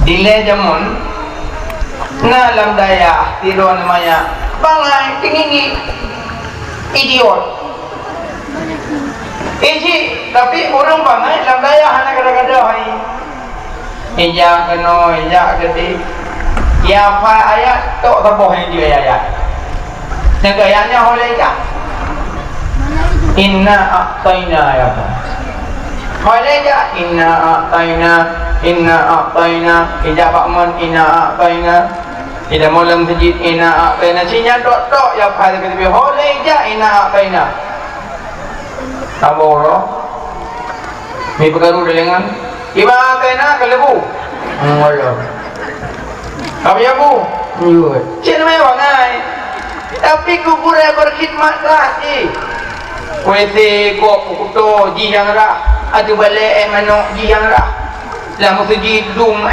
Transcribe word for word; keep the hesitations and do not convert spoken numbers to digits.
Ilée jameun na lam dayah sidroe manyak bangai teungingi idiot. Iji, tapi ureuëng bangai lam dayah hana gada-gada hai. Ija keunoe, ija keudeh. Ya hafai ayat tok saboh nyang jeuet ayat. Nyang keu ayat nyoe holé ija. Inna a'taina ya. Holé ija inna a'taina, inna a'taina. Ija bak mon inna a'taina. Ija mon lam sejid inna a'taina. Sinya tok-tok ya hafai keudeh holé ija inna a'taina. Saboh roh. Mi peukaru delengan. Iba kena kelebu. Ngolo. Tapi aku nyuhut. Cik namanya bangai. Tapi kuburai berkhidmat lah cik. Kuese kok kuto jih yang rah. Atu balek eh manok jih yang rah. Lam segi dum